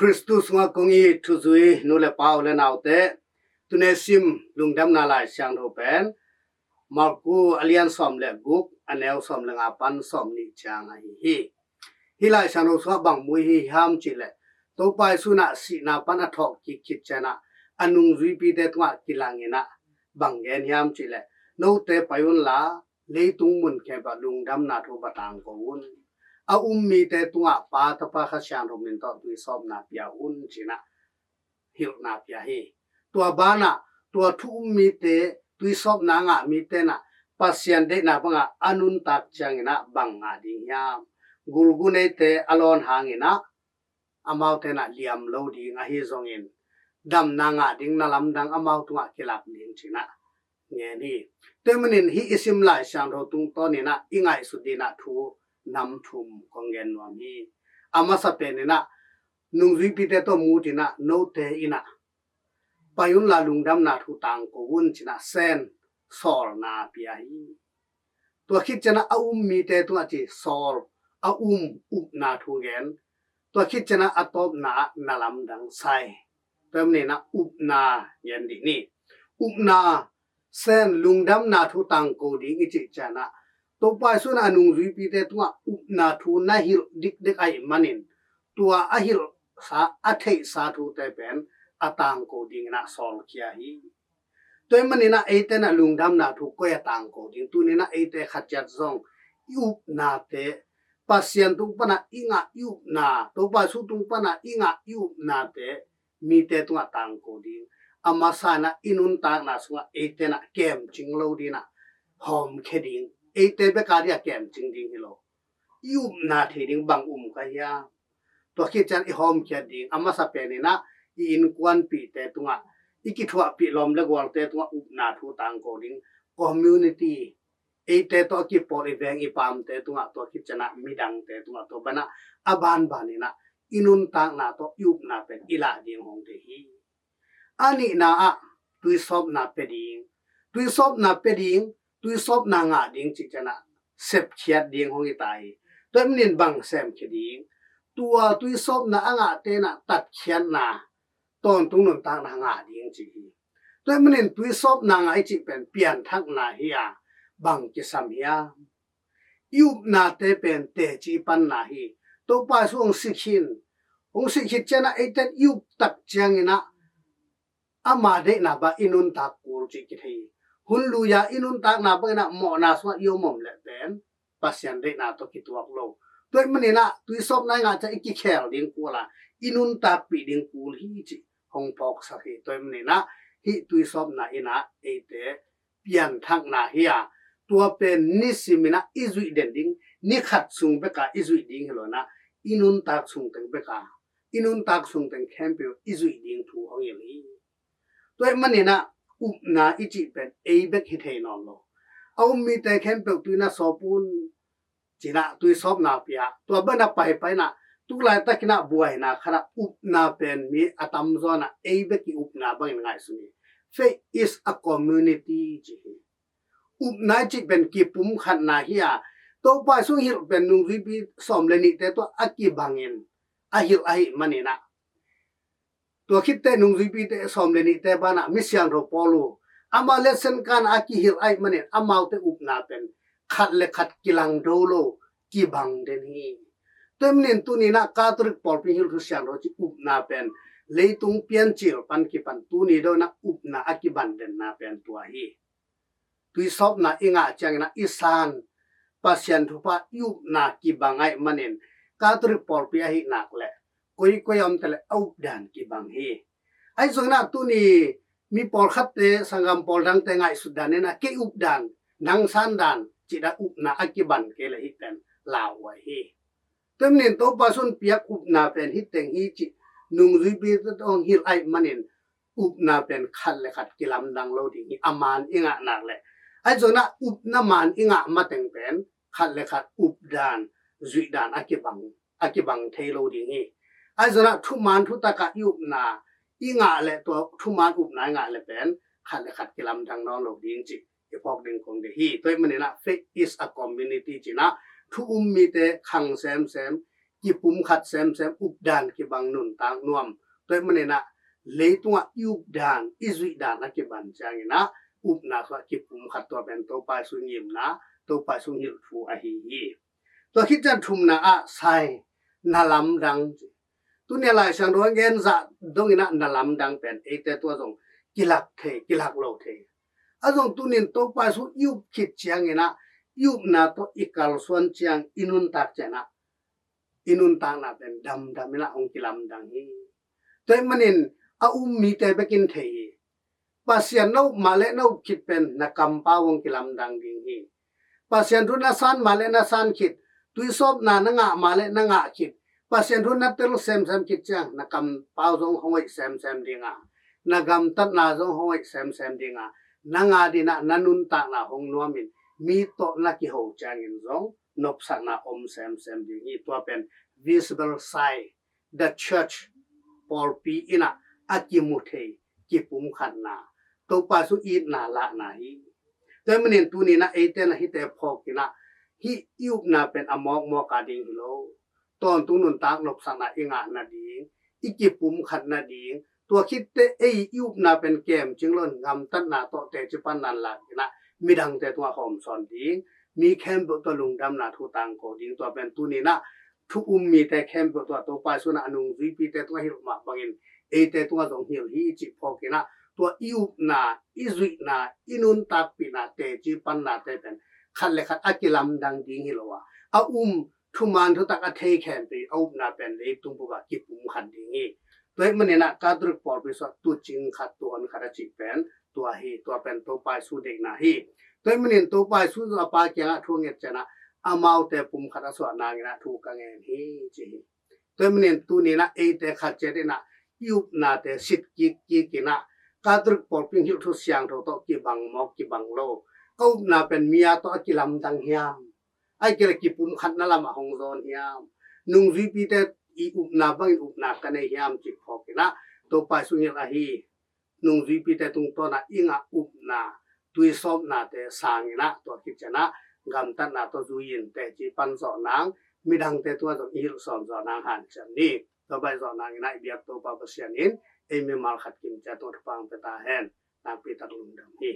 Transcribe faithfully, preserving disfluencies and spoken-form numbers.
Khristu sungah kong it thuzui nu le pa, u le naute, tuni sim lungdamna Lai Siangtho pen Marku a lian sawm le guk, a neu sawm le nga pan sawm nih ciang ahi hi. Hih Lai Siangtho sungah bang mu i hi hiam cih leh, Topa Jesu in ah sihna pan a thawhkik khit ciangin ah a nungzuipite tungah kilang in ah bang gen hiam cih leh, note pai unla, leitung mun khempeuh ah lungdamna thu va tangko un. A um mite tungah Pa, Tapa, Kha Siangtho min tawh tuisawpna pia un, ci-in ah hilhna pia hi. Tua banah tua thu um mite, tuisawpna a ngah mite in ah Pasian deihna bangah a nuntak ciangin ah bang ngah ding hiam? Gulguneite a lawn hangin ah amaute in ah liam lo ding ahi zongin, damna ngah ding na lamdang amau tungah kilak ding, ci-in ah ngen hi. Tua ahih manin hih i sim Lai Siangtho tungtawn in ah i ngaihsut ding ah thu nam thum kong gen nuam hi. A masa pen in ah nungzuipite tawh mu-in ah, note in ah pai unla lungdamna thu tangko un, ci-in ah sen sawlna pia hi. Tua khit ciangin ah a um mite tungah ci, sawl, a um, upna thu gen. Tua khit ciangin ah a tawpna ah na lamdang sai. Tua ahih manin ah upna gen dih ni. Upna, sen, lungdamna thu tangko ding i cih ciangin ah, Topa Jesu in ah a nungzuipite tungah upna thu na hilh dikdek ahih manin, tua a hilhsa, a theihsa thute pen a tangko dingin ah sawlkhia hi. Tua ahih manin ah eite in ah lungdamna thu koi a tangko ding? Tuni in ah eite khat ciat zong i upnate, Pasian tung pan ah i ngah i upna, Topa Jesu tung pan ah i ngah i upnate mite tungah tangko ding. A masa in ah i nuntakna sungah eite in ah kemcing lo ding in ah hawmkhia ding. Eite bek a ding a kemcing ding hi lo. I upna thei ding bang um ka hiam? Tua khit ciangin i hawmkhiat ding. A masa pen in ah i innkuanpihte tungah, i kithuahpih lawm le gualte tungah upna thu tangko ding. Community, eite tawh a kipawl i veng i paamte tungah, tua khit ciangin ah midangte tungah, tua banah a banban in ah i nuntakna tawh i upna pen i lah ding hong thei hi. A nihna ah tuisawpna pia ding. Tuisawpna pia ding, tuisawpna ngah ding cih ciangin ah sepkhiat ding hong hi ta hi. Tua ahih manin bang semkhia ding? Tua tuisawpna a ngahte in ah tatkhiatna, tawntung nuntakna ngah ding ci hi. Tua ahih manin tuisawpna ngah i cih pen pianthakna hi a, bang kisam hiam? I upnate pen teci panna hi. Topa Jesu hong sih khin, hong sih khit ciangin ah eite in i up tak ciangin ah ama deihna bang i nuntak kul cih kithei hi. Hun lui-a i nuntakna bangin ah mawhna sungah i om om leh pen Pasian deihna tawh kituak lo. Tua ahih manin ah tuisawpna i ngah ciang i kikhel ding kul a, i nuntakpih ding kul hi cih hong phawksak hi. Tua ahih manin ah hih tuisawpna in ah eite pianthakna hi a, tua pen nisimin ah i zuih den ding, ni khat sung bek a i zuih ding hi lo in ah, i nuntak sung teng bek a, i nuntak sung teng khempeuh i zuih ding thu hong hilh hi. Tua ahih manin ah upna i cih pen ei bek hi thei nawn lo. A um mite khempeuh tui na sawp un, ci-in ah tuisawpna pia. Tua banah paipai in ah, tu laitakin ah buaina khat ah upna pen mi a tamzaw in ah ei bek i upna bangin ngaihsun hi. Faith is a community ci hi. Upna i cih pen kipumkhatna hi a, Topa Jesu hong hilh pen nungzuipi sawm le nihte tawh a kibangin a hilh ahih manin ah, tua khitteh nungzuipite sawm le nihte banah mi siangtho Paul uh, amau le Senkan a kihilh ahih manin amaute upna pen khat le khat kilang do lo, kibang den hi. Tua ahih manin tuni in ah Catholic pawlpi hilh thu siangtho cih upna pen leitung piancil pan kipan tuni dong in ah upna a kibang denna pen tua hi. Tuisawpna i ngah ciangin ah i san, Pasian thupha i upna kibang ahih manin, Catholic pawlpi ahih nak leh koikoi a om ta leh a updan kibang hi. Ahi zongin ah tuni mi pawlkhatte, sanggam pawl dangte ngaihsut dan in ah kei updan, nang sandan cih dan upna a kibang kei leh hih pen lauhuai hi. Tua ahih manin Topa Jesu in piak upna pen hih teng hi cih nungzuipite tawh hong hilh ahih manin, upna pen khat le khat kilamdang lo ding hi, a man i ngah nak leh. Ahi zongin ah upna man i ngah mateng pen khat le khat updan, zuihdan a kibang, a kibang thei lo ding hi. Ahi zongin ah thuman thutak ah i upna i ngah leh, tua thuman upna i ngah leh pen khat le khat kilamdang nawn lo ding cih i phawk ding kong deih hi. Tua ahih manin ah faith is a community ci-in ah thu um mite khang semsem, kipumkhat semsem, updan kibang, nuntak nuam. Tua ahih manin ah leitungah i updan, i zuihdan a kiban ciangin ah upna sungah kipumkhat, tua pen Topa Jesu ngimna, Topa Jesu hilh thu ahi hi. Tua khit ciang thumna ah sai, na lamdang. Tuni a Lai Siangtho a gen zah dongin ah na lamdang pen eite tungah zong kilak thei, kilak lo thei. A zong tunin Topa Jesu i up khit ciangin ah, i upna tawh i kalsuan ciang, i nuntak ciang ah, i nuntakna pen damdam in ah hong kilamdang hi. Tua ahih manin a um mite bekin thei hi. Pasian na up mah leh na up khit pen na kampau hong kilamdang ding hi. Pasian thu na san mah leh na san khit, tuisawpna na ngah mah leh na ngah khit, Pasian thu na tel semsem khit ciang na kampau zong hong hoih semsem ding a, na gamtatna zong hong hoih semsem ding a, nang adingin ah na nuntakna hong nuamin, mi tawh na kiho ciangin zong nopsakna om semsem ding hi. Tua pen visible sign, the church, pawlpi in ah a kimu thei kipumkhatna, Topa Jesu itna lahna hi. Tua ahih manin tuni in ah eite in ah hihte phawk in ah, hih i upna pen a mawkmawk a ding hi lo, tawntung nuntak nopsakna i ngah nading, i kipumkhat nading, tua khit teh ei i upna pen kemcing lo-in gamtatna tawh teci panna lak in ah midangte tungah hawmsawn ding, mi khempeuh tawh lungdamna thu tangko ding, tua pen tuni in ah thu um mite khempeuh tungah Topa Jesu in ah a nungzuipite tungah hilh mah bangin eite tungah zong hilh hi, i cih phawk in ah, tua i upna, i zuihna, i nuntakpihna, teci pannate pen khat le khat a kilamdang ding hi lo a, a um, thuman thutak a thei khempeuh a upna pen leitung bup ah kipumkhat ding hi. Tua ahih manin ah Catholic pawlpi sungah tuucing khat, tuuhon khat a cih pen tua hi. Tua pen Topa Jesu deihna hi. Tua ahih manin Topa Jesu zong a Pa kiangah thu a nget ciangin ah, amaute pumkhat a suah nangin ah thu ka ngen hi, ci hi. Tua ahih manin tuni in ah eite khat ciat in ah i upnate sit kikkik in ah, Catholic pawlpi in hilh thu siangtho tawh kibang mawk, kibang lo, ka upna pen mi a tawh a kilamdang hiam, ahih kei leh kipumkhatna lamah hong zawn hiam, nungzuipite i upna bangin upna ka nei hiam, cih phawk in ah Topa Jesu hilh ahi, nungzuipite tungtawn ah i ngah upna, tuisawpnate sang in ah, tua khit ciang ah gamtatna tawh zui-in teci pan zawh nang, midangte tungah zong i hilhsawn zawh nang hanciam ni. Tua baih zawh nangin ah i biak Topa Pasian in ei mimal khat kim ciat tungah thupha hong pia ta hen. Nakpi tak lungdam hi.